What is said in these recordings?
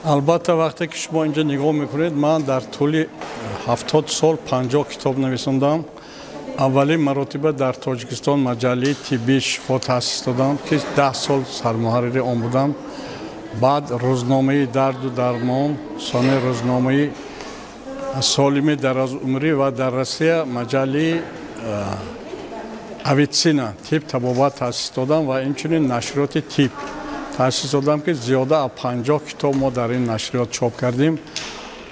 Албатта, вақте ки шумо инҷо нигоҳ мекунед, ман дар тӯли 70 сол 50 китоб нависондам. Аввалин маротиба дар Тоҷикистон маҷаллаи тиббии «Шифо» таъсис додам, ки 10 сол сармуҳаррири он будам. Баъд рӯзномаи «Дарду дармон», сони рӯзномаи «Солими дарозумрӣ» ва дар Россия маҷаллаи «Авитсина», тиб, табобат таъсис додам ва инчунин нашриёти тиб таъсис додам, ки зиёда аз 50 китоб мо дар ин нашриёт чоп кардем.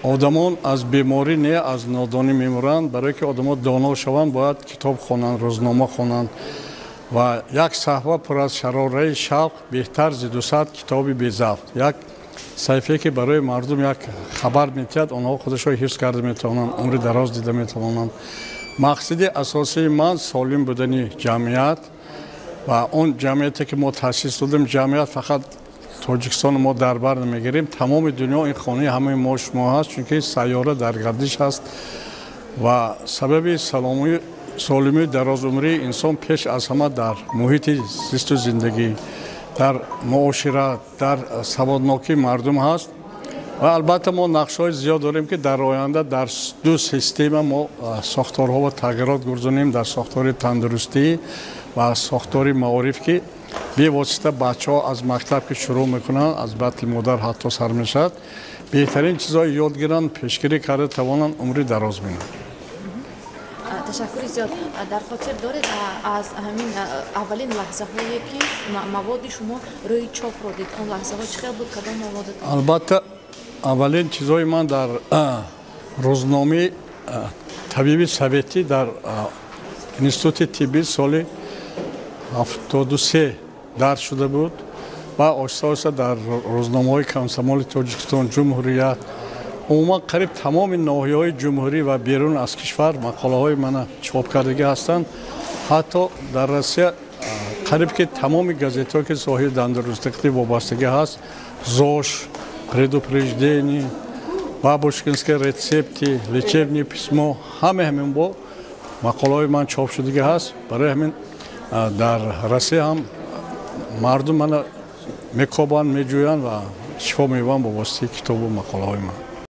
Одамон аз беморӣ не, аз нодонӣ мемуранд. Барое ки одамо доно шаванд, бояд китоб хонанд, рӯзнома хонанд. Ва як саҳфа пур аз шарораи шавқ беҳтар зи 200 китоби безавқ. Як саҳифае, ки барои мардум як хабар метиҳад, онҳо худашро ҳифз карда метавонанд, умри дароз дида метавонанд. Мақсади асосии ман солим будани ҷамъият ва он ҷамъияте, ки мо таъсис додем. Ҷамъият фақат Тоҷикистоно мо дар бар намегирем, тамоми дунё ин хонаи ҳамаи мо шумо ҳаст, чунки сайёра дар гардиш ҳаст. Ва сабаби солимии дарозумрии инсон пеш аз ҳама дар муҳити зисту зиндагӣ, дар муошират, дар саводнокии мардум ҳаст. Ва албатта, мо нақшҳои зиёд дорем, ки дар оянда дар ду система мо сохторҳо ва тағйирот гузаронем: дар сохтори тандурустӣ ва сохтори маориф, ки бевосита бачаҳо аз мактаб ки шурӯъ мекунанд, аз батни модар ҳатто сар мешавад, беҳтарин чизҳои ёд гиранд, пешгирӣ карда тавонанд, умри дароз бинанд. Ташаккури зиёд. Дар хотир доред, аз ҳамин аввалин лаҳзаҳое, ки маводи шумо рӯи чопро дид, он лаҳзаҳо чӣ хел буд? Кадом маводат? Албатта, аввалин чизҳои ман дар рӯзномаи «Табиби советӣ» дар институти тиббӣ соли 73 дарҷ шуда буд ва оҳиста оҳиста дар рӯзномаҳои «Комсомоли Тоҷикистон», «Ҷумҳурият», умуман қариб тамоми ноҳияҳои ҷумҳурӣ ва берун аз кишвар мақолаҳои мана чоп кардагӣ ҳастанд. Ҳатто дар Россия қариб ки тамоми газетҳое, ки соҳаи тандурустӣ вобастагӣ ҳаст, «ЗОЖ», «Предупреждение», «Бабушкинские рецепты», «Лечебное письмо», ҳама ҳамин бо мақолаҳои ман чоп шудагӣ ҳаст. Барои ҳамин дар Россия ҳам мардум мана мекобанд, меҷӯянд ва шифо меёбанд бо воситаи китобу мақолаҳои ман.